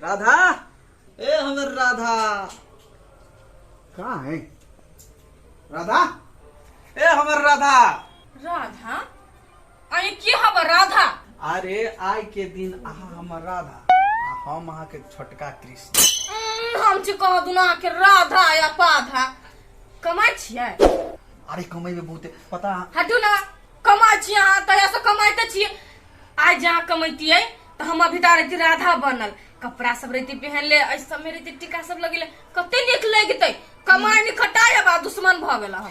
राधा, ए हमर राधा कहाँ है? राधा, ए हमर राधा। राधा? आये की हब राधा? अरे आइ के दिन अहाँ हमर राधा आ हम अहाँ के छोटका कृष्ण। हम छी कह दुना के राधा या पाधा। कमाइ छियै? अरे कमेबे बहुते पता। हटू ना, कमाइ छी अहाँ तहिया से कमाइते छियै। आइ जहाँ कमैतियै तऽ हम अभी तऽ रहती राधा बनल, कपड़ा सब रहती पहनले, एहि सब में रहती टीका सब लगेले, कते नीक लगितै। कमाइ नहीं खटाइ अब दुश्मन भऽ गेल हम।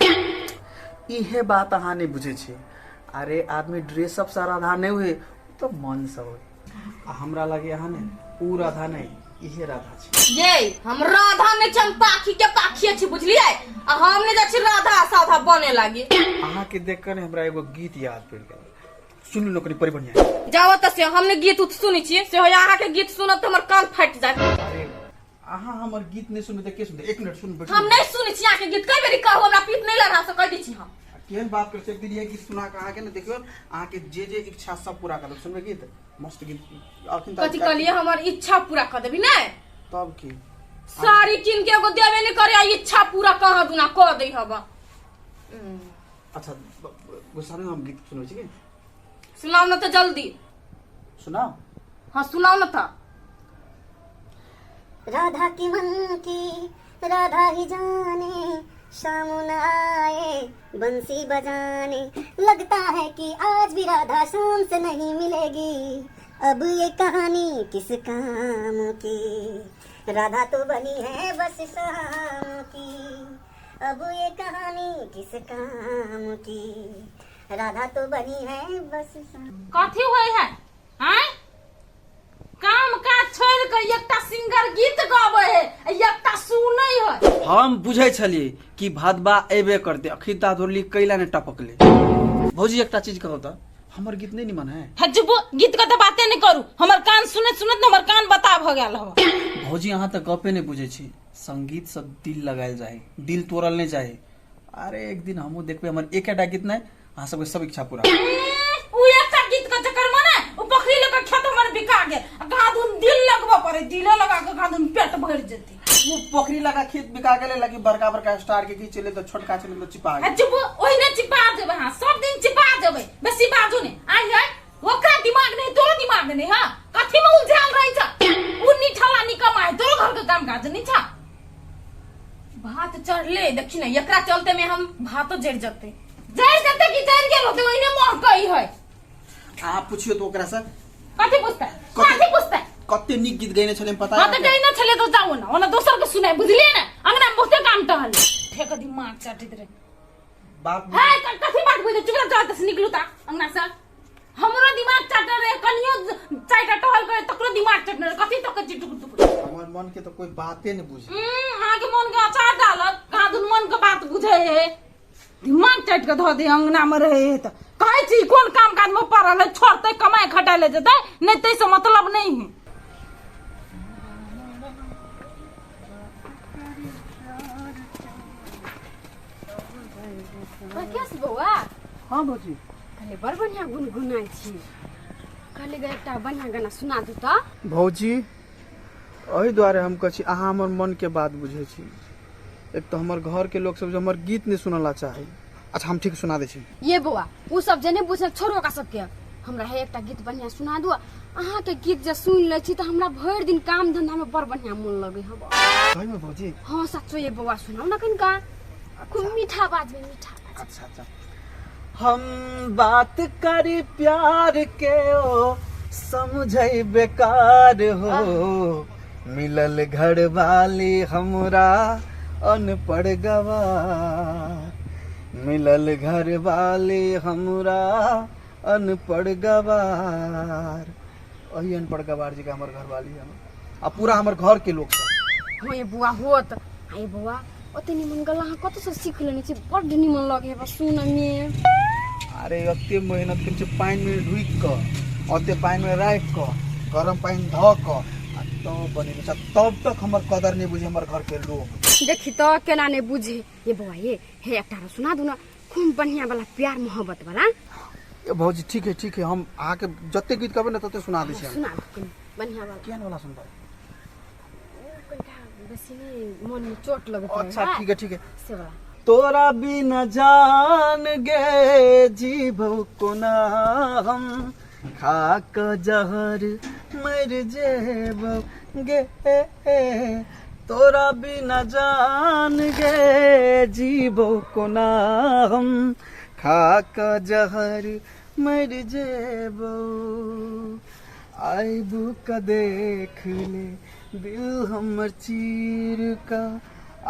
इहे बात अहाँ नहीं बुझे छी। अरे आदमी ड्रेस अप से राधा नहीं हुए तो मन से हुए। आ हमरा लगे अहाँ ने ऊ राधा नहीं, इहे राधा छी। ये हम राधा नहीं छी, हम पाखी के पाखी छी, बुझलियै? आ हम नहीं जाइ छी राधा साधा बने लागी। अहाँ के देख कर हमरा एगो गीत याद पड़ गेल, सुन लो कनी बड़ी बढ़िया। जाओ तऽ से हम ने गीत उत सुनै छियै, से होय अहाँ के गीत सुनब तऽ हमर कान फाटि जायत। अरे अहाँ हमर गीत नहीं सुनबै तऽ के सुनतै? एक मिनट सुन, बैठू। हम नहीं सुनै छी अहाँ के गीत, कई बेरी कहू हमरा पीठ नहीं लड़ा से कह दै छी हम। केहन बात करै छी? एक दिन ये गीत सुना के अहाँके ने देखियौ, अहाँके जे जे इच्छा सब पूरा कर देब। सुनबै गीत? मस्त गीत अखन। कथी कहलियै? हमर इच्छा पूरा कर देबी ने? तब की। साड़ी कीन के एगो देबे नहीं करे आ इच्छा पूरा कहाँ दुना कह दै हब। अच्छा गुस्सा नहीं, हम गीत सुनबै छी की? सुनाउ न तऽ जल्दी। सुनाउ? हाँ सुनाउ न तऽ। राधा की मन की राधा ही जाने, शाम न आए बंसी बजाने, लगता है कि आज भी राधा शाम से नहीं मिलेगी, अब ये कहानी किस काम की, राधा तो बनी है बस शाम की, अब ये कहानी किस काम की, राधा तो बनी है बस शाम। कथी होय है? आँय, काम काज छोड़ि कऽ एकटा सिंगर गीत गाबै है आ एकटा सुनै है। हम बुझै छलियै कि भदबा एबे करते, अखिल ता धोरली कैला ने टपकले। भौजी एकटा चीज कहू तऽ हमर गीत नहीं निमन है? हजबो गीत के तऽ बाते नहि करू, हमर कान सुनैत सुनैत ने हमर कान बता भऽ गेल हव। भौजी अहाँ तऽ गपे नहीं बुझै छी, संगीत से दिल लगायल जाए, दिल तोड़ल नहीं जाए। अरे एक दिन हमहूँ देखबै, हमर एकेटा गीत नहीं, अहाँ सबके सब इच्छा पूरा। उ एकटा गीत के चक्कर में ने उ बकरी लगा खेत हमर बिका गेल आ गाधुन दिल लगबऽ पड़े, दिलो लगा के गाधुन पेट भरि जेतै। उ बकरी लगा खेत बिका गेले लगी बड़का बड़का स्टार के की चले तो छोटका चले तो चिपा गेल। आ चुप, ओहिने चिपा देबै, हाँ सब दिन चिपा देबै, बेसी बाजू ने। आइ है ओकरा दिमाग नहीं, तोरो दिमाग नहीं, हाँ कथी में उलझाल रही छ? उ निठला निकमा है, तोरो घर के काम काज नहीं छ। भात चढ़ले देखी ना, एकरा चलते में हम भातो जड़ जते, जड़ जते कि जड़ गेल होते, ओहिने महकई है। अहाँ पूछियो तो ओकरा से। कथी पूछते? कथी पूछते? कते नीक गीत गैने छलै पता है? हां त गैने छलै तो जाओ ना, ओना दोसर के सुनाय, बुझलिए ना? अंगना में बहुते काम टहल ठेक दिमाग चाटित रहे बात है। कथी बात बुझे? चुप रह, जाओ से निकलू ता अंगना से। हमरो दिमाग चाटल रहे, कनियो चाइटा टहल करे तकरो दिमाग चटने रहे। कथी तक चिटुक टुक। हमर मन के तो कोई बाते नहीं बुझे। अहाँ के मन के अचार डालत, कहाँ दुन मन के बात बुझे है। दिमाग चाट के धऽ दे। अंगना में रहे है तऽ कहै छी कोन काम काज में पड़ल है, छोड़ते कमाई खटाइ ले जेतै नहीं तै से मतलब नहीं है। राकेश बौआ। हाँ भौजी। कहले बड़ बढ़िया गुनगुनाइ छी, कहले गे एकटा बढ़िया गाना सुना दू तऽ। भौजी एहि दुआरे हम कहै छी, अहाँ हमर मन के बात बुझै छी। एक तऽ हमर घर के लोग सब जे हमर गीत नहीं सुनला चाहे। अच्छा हम ठीक सुना दै छी। ये बौआ उ सब जे नहीं बुझे छोड़ो ओकरा सबके, हमरा हे एकटा गीत बढ़िया सुना दू। अहाँ के गीत जे सुन लै छी तऽ हमरा भरि दिन काम धंधा में बड़ बढ़िया मन लगे है बौआ। सही में भौजी? हाँ सचो ये बौआ, सुनाउ ना कनिका, खूब मीठा आवाज में, मीठा आवाज। अच्छा अच्छा। हम बात करी प्यार के ओ समझै बेकार हो, मिलल घर वाली हमरा अनपढ़ गवार, मिलल घर वाली हमरा अनपढ़ गवार। वही अनपढ़ गवार जी का हमर घर वाली है आ पूरा हमर घर के लोग सब। हाँ ये बुआ होत, आ ये बुआ ओते निमन गला अहाँ कतौ से सीख लेने छी? बड्ड निमन लगे है बस सुनऽ में। अरे ओते मेहनत करै छै, पानि में ढुकि कऽ ओते पानि में राखि कऽ गरम पानि धऽ कऽ आ तब बनेने छै, तब तक हमर कदर नहि बुझे हमर घर के लोग। देखी तऽ केना नहि बुझे। ये बौआ ये हे एकटा आरो सुना दू ना, खूब बढ़िया वाला, प्यार मोहब्बत वाला। ए भौजी ठीक है ठीक है, हम अहाँके जते गीत कहबै ने तते सुना दै छी हम। सुना कनि बढ़िया वाला। केहन वाला सुनबै? कनिटा बेसी नहि, मन में चोट लगैत रहे। अच्छा ठीक है ठीक है। से वाला। तोरा बिना जान गे जीवो कोना हम, खा क जहर मर जेबो गे, तोरा बिना जान गे जीवो कोना हम, खा क जहर मर जेबो, आइबू क देख ले दिल हमर चीर का,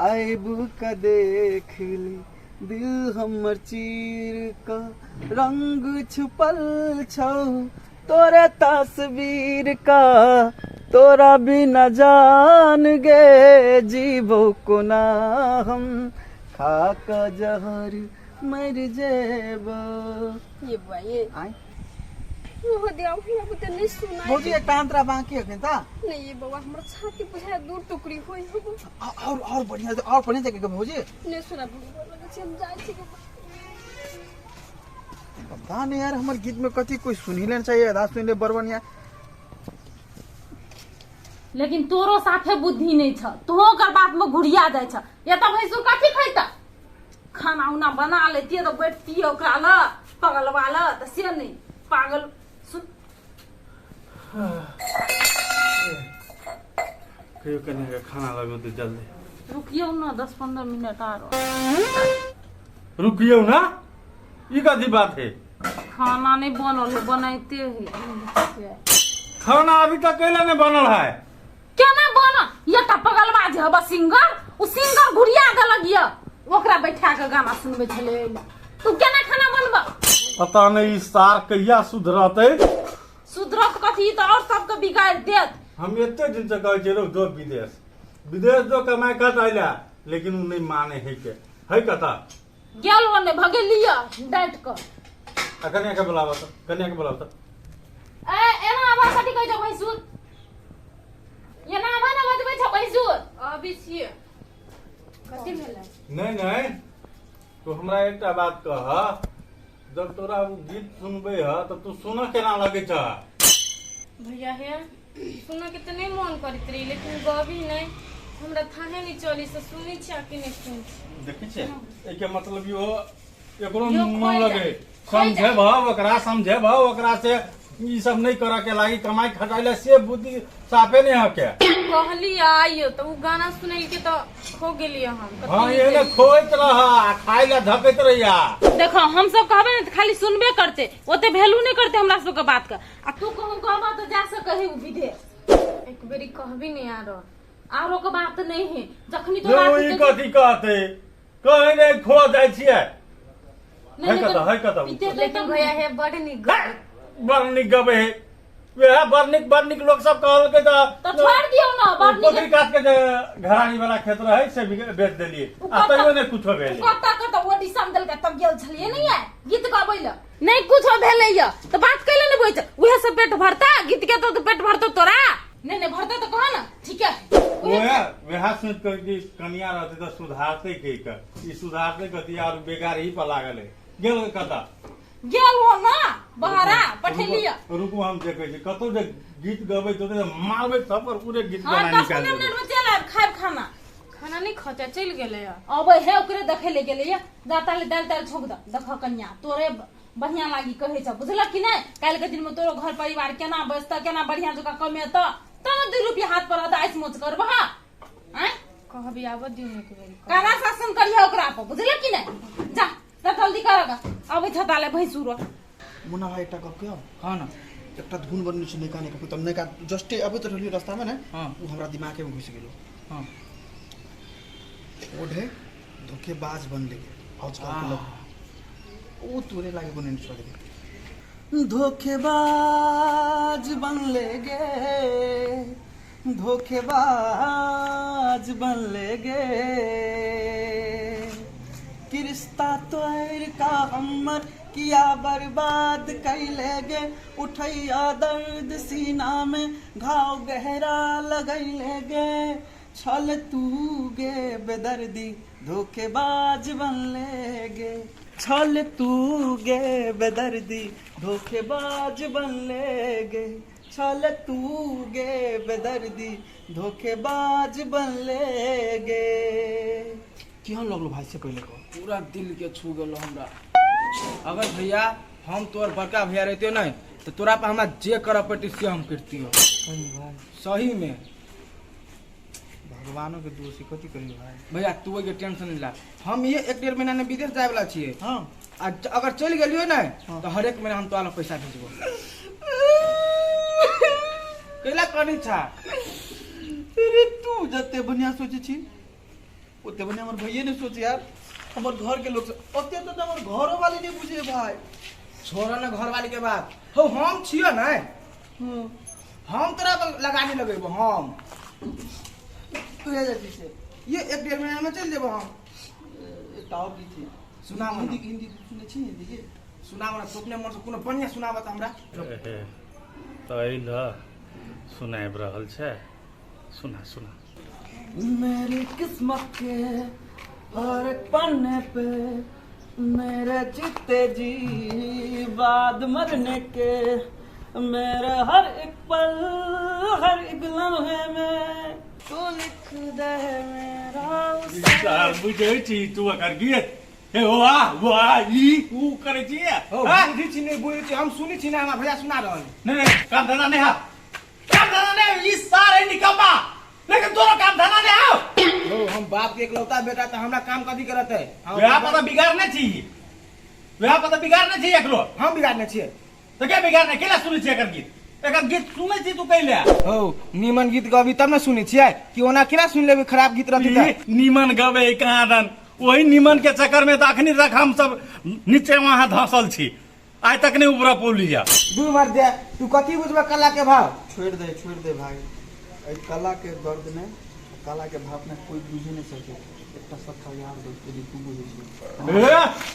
आइबू क देख ले दिल हमर चीर का, रंग छुपल छौ तोरे तस्वीर का, तोरा बिना जान गे जीवो कोना हम, खा क जहर मर जेबो। ये बुआ ये आय हो दिया, हमरा बुते नहीं सुनाई। भौजी एकटा अंतरा बाकी अखन ता। नहीं ये बउआ, हमर छाती बुझाय दू टुकड़ी होई हो। और बढ़िया, और बढ़िया जगह के भौजी। नहीं सुना बउआ, लगे छै हम जाइ छी। पता नहीं यार हमर गीत में कथी कोई सुनी लेना चाहिए, आधा सुन ले बड़ बढ़िया। लेकिन तोरो साफे बुद्धि नहीं छ, तोहो ओकर बात में घुरिया जाइ छ। या त भैंसुर कथी खैता? खाना उना बना लेतिए तऽ बैठतिए ओकरा ल पगलवा ल, तऽ से नहीं पागल सुन। कहियो कनिया के खाना लगो दे जल्दी। रुकियौ न 10-15 मिनट आरो। रुकियौ ना, ई कथी बात है? खाना नहीं बनल है, बनाते है। खाना अभी तक कैला नहीं बनल है? केना बनल? एकटा पगलवा जे हबा सिंगर, उ सिंगर घुरिया देलक य, ओकरा बैठा के गाना सुनबै छलै एहिला। तू केना खाना बनब? पता नहीं ई सार कहिया सुधरतै। सुधरत कथी, तऽ और सबके बिगाड़ि देत। हम एते दिन से कहै छियै रौ जो विदेश विदेश जो कमाइ खट अइला, लेकिन उ नहीं माने है के है कथा। गेल ओने भगेलिय डाँटि कऽ। आ कनिया के बुलाबऽ तऽ, कनिया के बुलाबऽ तऽ। ए एना आवाज कथी कहै छौ भैंसुर? एना आवाज ने बजबै छौ भैंसुर? अबै छियै। कथी भेलै? नहीं नहीं, तू हमरा एकटा बात कह, जब तोरा उ गीत सुनबै ह तऽ तू सुनऽ केना लगै छ? भैया हे सुनऽ के तऽ नहीं मन करैत रही, लेकिन गबी नहीं, हमरा थाहे नहीं चली से सुनै छी आ कि नहीं सुनै छी। देखै छियै, एहिके मतलब इहो एकरो इहो मन खोइ लगे। जाय, खोइ समझे जाय। भाव ओकरा, समझे भाव ओकरा से ई सब नहीं करऽ के लागी, कमाई खटाई ला से बुद्धि साफे नहीं हके। कहली आइयो तऽ उ गाना सुनल के तऽ खो गेलियै हम। कते हाँ, नीक एने खोइत रह आ खाय ला धकैत रहिया। देखो हम सब कहबै ने तऽ खाली सुनबे करते, ओते वैल्यू नहीं करते हमरा सबके बात के। आ तू कहूँ कहबा तऽ जा सके है उ विदेश। एक बेरी कहबी नहीं आरो। आरो के बात नहीं है, जखनी तोरा रो ई कथी कहते, कहे नहीं खो जाइ छियै। नहीं, है नहीं, कतऽ, है कतऽ? पीते तो लेकिन भैया हे बड़ नीक गबै। बड़ नीक गबै है, वएह बड़ नीक बड़ नीक लोक सब कहलकै तऽ तऽ छोड़ि दियौ ने, बड़ नीक। पोखरि कात के जे घरानी वाला खेत रहै से भी बेच देलियै, उ आ तैयो नहि कुछो भेलै। कतऽ कतऽ ओडिशा में देलकै तब गेल छलियै नहीं है गीत गाबै लए, नहीं कुछो भेलै य तऽ बात कैले ने बोलै छै, उहे से पेट भरता गीत के तो पेट भरतो तोरा? नहीं नहीं भरता तऽ कह ना ठीक है। वएह वएह सोच कर कि कनिया रहतै तऽ सुधारतै के के ई सुधारतै कथी, आर बेकार ही पर लागल है। गेल कतऽ? गेल हो ना बहरा पठेलिय। रुकू हम देखै छी कतौ जे गीत गबै तो मारबै थप्पड़ पूरे गीत हाँ, गाना दस निकाल पंद्रह देबै। मिनट में चल आयब खायब खाना। खाना नहीं खते चलि गेलै। अबै है ओकरे देखै ले गेलै ये, जा ताले दालि तालि छौंक दे। देख कनिया तोरे बढ़िया लागी कहै छ, बुझलक कि नहि? काल्हि के दिन में तोरो घर परिवार केना बचतऽ, केना बढ़िया जकाँ कमेतऽ, तब ने 2 रुपया हाथ पर रहतऽ, ऐश मौज करबह। आँय कहबी आबऽ दियौ ने एक बेरी। काना शासन करिहे ओकरा पर, बुझलक कि नहि? जा जा जल्दी कर ग, अबै छ ताले भैंसुरो। मुन्ना भाई एकटा गप कहियौ? हाँ ना। एकटा धुन बनने छै नयका नयका, तब नयका जस्टे अबैत रहलियै रास्ता में ने, हाँ। उ हमरा दिमागे में घुसि गेलो। हाँ। ओढ़े धोखेबाज बनले आजकल के लोग, उ तोरे लागे बनेने छौ। धोखेबाज बनले गे, धोखेबाज बनले गे, कि रिश्ता तोर का हमर किया बर्बाद कैले गे, उठैया दर्द सीना में घाव गहरा लगैले गे, छल तू गे बेदर्दी धोखेबाज बनले गे। छल तू गे बेदर्दी धोखेबाज बनले गे, छल तू गे बेदर्दी धोखेबाज बनले गे। केहन लगलो भाई से पहले को? पूरा दिल के छू गेलो हमरा। अगर भैया हम तोर बड़का भैया रहते नहीं तो तोरा पर हमरा जे करऽ पड़ती से हम करतियो। सही में भगवानों के दोष कथी करियो भाई। भैया तू ओहिके टेंशन नहीं ला, हम ये एक डेढ़ महीना में विदेश जाए वाला छियै। हाँ। आ अगर चलि गेलियो ने हाँ। तो हर एक महीना हम तोरा लग पैसा भेजबो। कैला कनी छा? अरे तू जते बढ़िया सोचे छी ओते बढ़िया हमर भैये नहीं सोचे यार। हमर घर के लोग सब ओते तो हमर घरो वाले नहीं बुझे भाई। छोड़ ना घर वाले के बात, हो हम छियो ने, हम तोरा पर लगाने लगेबो। हम कहिया जाइ छी से? ये एक डेढ़ महीना में चलि जेबो हम। एकटा और गीत छै। सुनाबो हिंदी ना। हिंदी सुनै छी? हिंदी के सुनाबो ना, तू अपने मन से कोनो बढ़िया सुनाबो त हमरा। तऽ अइल सुनाबि रहल छै, सुना सुना। मेरी किस्मत के हर एक पन्ने पे मेरे जीते जी बाद मरने के, मेरे हर एक पल हर एक लम्हे में तू लिख दे मेरा सर बुझै छी तू एकर गीत? हे वाह वाह ई ऊ करै छी। हो हाँ? बुझै छी नहीं बुझै छी, हम सुनै छी ना, हमरा भैया सुना रहल। नहीं नहीं काम धंधा नहीं है, काम धंधा नहीं, ई सारे निकम्मा, लेकिन तोरो काम धंधा नहीं है। हो हम बाप के एकलौता बेटा त हमरा काम कथी करत है? हम वह पता बिगाड़ने छी, वह पता बिगाड़ने छी एकरो। हम बिगाड़ने छियै? तऽ के बिगाड़ने? केला सुनै छी एकर गीत? एकर गीत सुनै छी तू कैले? हो नीमन गीत गबी तब ने सुनै छियै, कि ओना केना सुनि लेबै खराब गीत रहती त? ई नीमन गबै कहाँ दन, ओही नीमन के चक्कर में तऽ अखनी तक हम सब नीचे वहां धसल छी, आइ तक नहीं उबरऽ पौलिया। दू मर दे तू कथी बुझबे कला के भाव? छोड़ दे छोड़ दे भाई, एहि कला के दर्द ने कला के भाव ने कोई बुझे नहीं सके। एकटा सच्चा यार दोस्त यदि तू बुझे छी। ए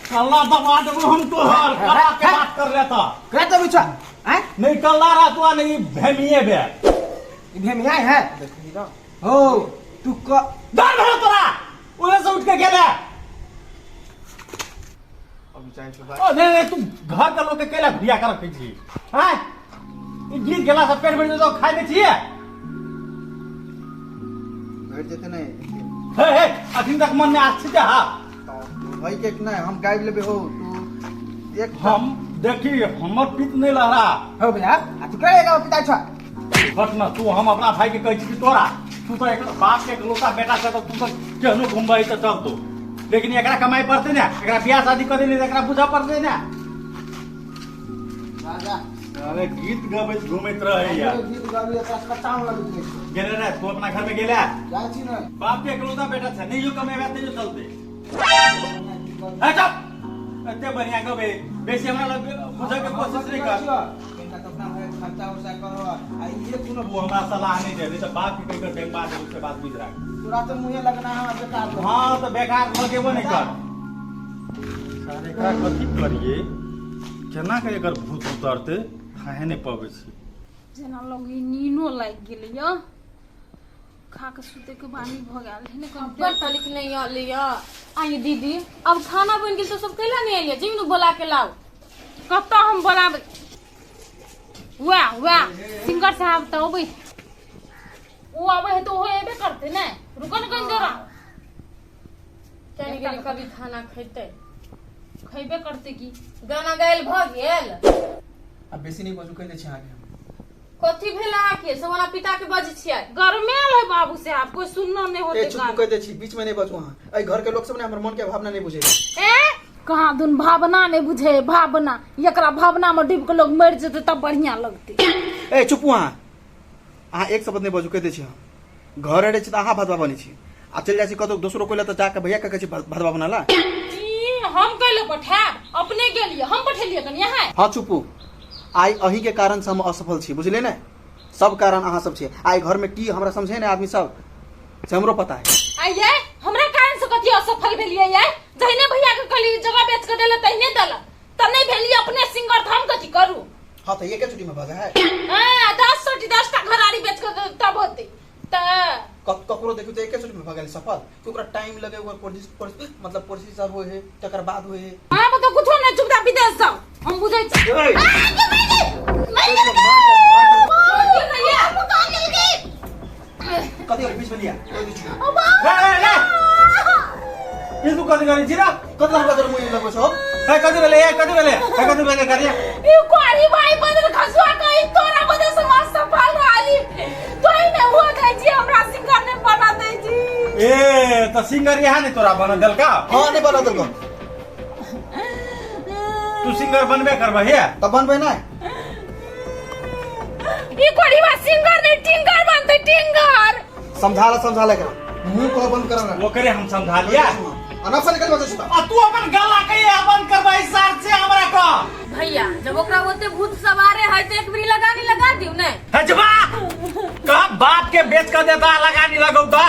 कल्ला दबा देबो हम तोहर, कला के बात कर रहे था। करा तो बिछा हैं? नहीं कल्ला रहा तो नहीं भेमिए बे। ई भेमिया है? देखी ना। हो तू क डर भेल तोरा, उधर से उठ के गेले। अभी चाहे छी भाई। ओ नहीं नहीं तू घर के लोग के केला घुरिया के रखै छी हैं? ई गीत गेला से पेट भरि जेतौ, खाइ नै छियै? भरि जेतै नहि। हे हे अखन तक मन में आस छी हा। तऽ भाई के नहि हम गाबि लेबै। हो तू एक हम देखी हमर पित नहीं लहरा। हो भैया आ तू करेगा पिता छ? घट न तू, हम अपना भाई के कहै छी कि तोरा तू तो एक बाप के एकलौता बेटा छै तऽ तू तऽ केहनो घुमबही तऽ चलतौ, लेकिन एकरा कमाइ पड़तै ने, एकरा बियाह शादी करै ने, एकरा बुझऽ पड़तै ने। राजा अरे गीत गबैत घुमैत रहैया। गीत गाबी त कच्चा लगैत रहै छै। गेले रे तू अपना घर में गेले? जाइ छी ने। बाप के एकलौता बेटा छै, नहीं जो कमेबे तैयो चलतै। हे चुप, एते बढ़िया गबे बेसी हमरा लग बुझै के कोशिश नहीं कर। कनिका तऽ अपना भरि खर्चा उर्चा करो आ ई कोनो वो हमरा सलाह नहीं दे, नहीं तऽ बाप के कहि कऽ डेंगबा देबू से बात बुझि राख। तोरा तऽ मुँहे लगना हमरा बेकार लगै। हाँ तऽ बेकार लगेबो नहीं कर। सर एकरा कथी करिए, केना के एकर भूत उतरतै खाहे नहि पबै छी। जेना लगे नीनो लागि गेलै यौ, खा के सुते के बानी भऽ गेल है ने। बड़ तलिक नहीं आली। आई दीदी अब खाना बन गेल तो सब कैला नहीं आइए? जिम बोला के लाओ। कतऽ हम बोलाबै? वाह वाह सिंगर साहब तऽ अबै, ओ अबै है तऽ ओहो एबे करतै ने। रुको ने कनि देर। चलि गेली कभी खाना खैते? खैबे करतै की। गाना गायल भऽ गेल? आब बेसी नहि बजू, कहि दै छी अहाँके हम। कथी भेल अहाँके? सब ओना पिता के बजै छियै। गरमायल है बाबू साहब, कोई सुनना नहीं ए होते। चुप, गान कहि दै छी, बीच में नहि बजू अहाँ। एहि घर के लोक सब ने हमर मन के भावना नहि बुझै। ए कहाँ दुन भावना नहीं बुझे भावना, एकरा भावना में डूब के लोग मर जेते तब बढ़िया लगते। ए चुप अहाँ, अहाँ एक शब्द नहि बजू, कहि दै छी हम। घर रहै छी तऽ अहाँ भदवा बनै छी आ चलि जाइ छी कतौ दोसरो कोइ लए तऽ जाके भैया के कहै छी भदवा बना ला। ई, हम कैले पठायब? अपने गेलिए, हम पठेलिए कनि यहाँ? हाँ चुपू, आइ अहीं के कारण से हम असफल छी, बुझलियै ने? सब कारण अहाँ सब छी। आइ घर में की हमरा समझे ने आदमी सब से हमरो पता है। आइये हमरा कारण से कथी असफल भेलिए ये? जहिने भैया के कहली जगह बेच के देले तहिने देलक, त नहीं भेलिए अपने सिंगर त हम कथी करू? हाँ तो ये के छुट्टी में भगा है। हाँ 10 सोटी 10 टा घरारी बेच के तब होते त। ककरो देखियो तऽ एके चोट में भऽ गेल सफल कि ओकरा टाइम लगे ओकर प्रोसेस प्रोसेस मतलब प्रोसेस सब होइ है तकर बाद होइ है। अहाँ तो कुछो नहीं, चुपचाप विदेश जाओ, हम बुझै छी। ए! कथी भेलै? बीच में लिया कोई बीच में। रे रे रे, ई तू कथी करै छी रे? कथी हमरा तोर मुँह लगबै छौ? ए, कथी भेलै? ए, कथी भेलै? ए, कथी भेलै करिया? ई कोरी भाई बदल खसुआ कहीं तोरा बदल समाज सफल रहली तोई ने हो जाइ छी, हमरा सिंगर ने बना दै छी। ए, तऽ सिंगर यहाँ नहीं तोरा बना देलका? हाँ, नहीं बना देलको। तू सिंगर बनबे करबही? तब बनबै नहीं। ई कोरी बा सिंगर नहीं, टिंगर बनते टिंगर। समझा ला, समझा ले एकरा मुंह को बंद कर ना। ओकरे हम समझा लिया। अनफा निकल बजे सुता। आ तू अपन गला के यहाँ बंद करबही सार से हमरा का। भैया, जब ओकरा ओते भूत सवारे है तो एक बेरी लगानी लगा दियो ने। हजबा कहा बाप के बेच कर देता लगानी लगौता,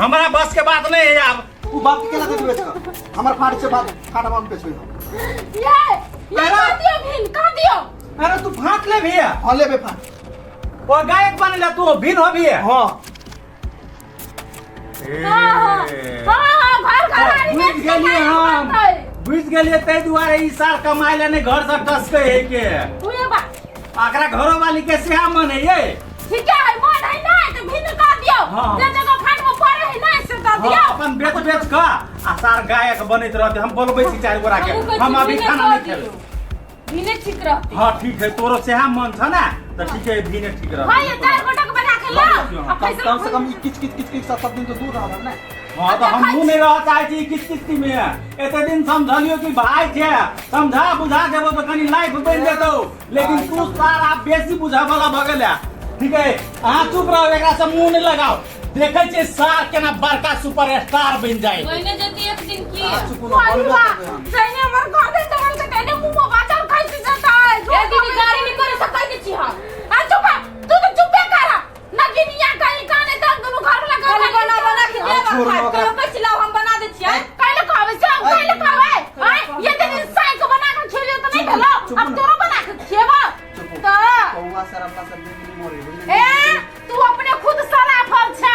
हमरा बस के बात नहीं है अब। उ बाप के केना देबे बेच कर? हमर फाट से बाप फाट हम बेचबै हम। ये ये का दियो भिन का दियो। अरे तू फाट ले भैया। हां, लेबे फाट। और गायक बनेला तू भिन हो भी है। हां। हां हां हां, घर घर आरी बुझ गेलिए हम, बुझ गेलिए। ताहि दुआरे ई साल कमाय ले नहीं घर से टसके है के। उहे बा। एकरा घरो वाली के सेहा मन है ये। ठीक है, मन है ना तो भिन का दियो। हाँ। जे जगह फाट में पड़े है ना से का दियो। हाँ, अपन बेच बेच का आ सार गायक बनैत रहते। हम बोलबै छी चारि गोरा के। हमहूँ कहै छी हम अभी भिने खाना कऽ नहीं खेबै। दियौ। भिने ठीक रहतै। हाँ ठीक है, तोरो सेहा मन छ ना तो ठीक है, भिने ठीक रहतै। भाई, ये चार गोटा के बना के लाओ आ कम फैसला। कम से कम ई किच किच किच किच सात सात दिन तो दूर रहब ने। हाँ, तो हम मुँह नहीं रह चाहे छी किच किच में। एते दिन समझलियो कि भाई छे, समझा बुझा देबो तो कनी लाइफ बन जेतौ, लेकिन तू सारा बेसी बुझा वाला भ गेला। ठीक है, अहाँ चुप रहो, एकरा से मुंह नहीं लगाओ। देखै छियै सार केना बड़का सुपर स्टार बनि जाए। बने जती एक दिन की। चुप ना, भाई बनबे बा करबै हम। जइने हमर घर दे तमन के तेने मुंह में बाजार खाइ छी जता है। ए दीदी, गाड़ी नहीं करे सकै छी हम। आ चुप, तू तो चुपे कर ना गिनिया कहीं काने तक दोनों घर वाला घर। खाली बना बना के अरे देब छोड़ ना खाए। ओकरा। कहियो कहै छी लाओ हम बना दै छियै। काहे खावे से काहे खावे? आय ये दिन साई को बना के खेलियो तो नहीं भेलो, चुप अब ना। तोरो बना के खेबो। चुप। तो कौआ सर अपना सब दिन नहीं मोरे बुझली। ए, तू अपने खुद सारा फल छा।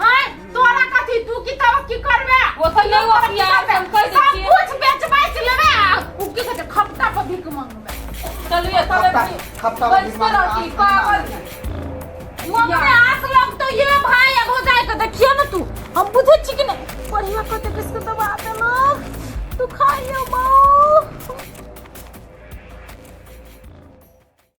आय तोरा कथी, तू की तब की करबे? वो तो नहीं ओकिया, हम कहि दै सब छियै। कुछ बेच बेच लेबे आ उ की कहते खपटा पर भीख मांगबे। चलू ये तब खपटा- खपटा पर भीख बैसते मांगबे। रहती पागल।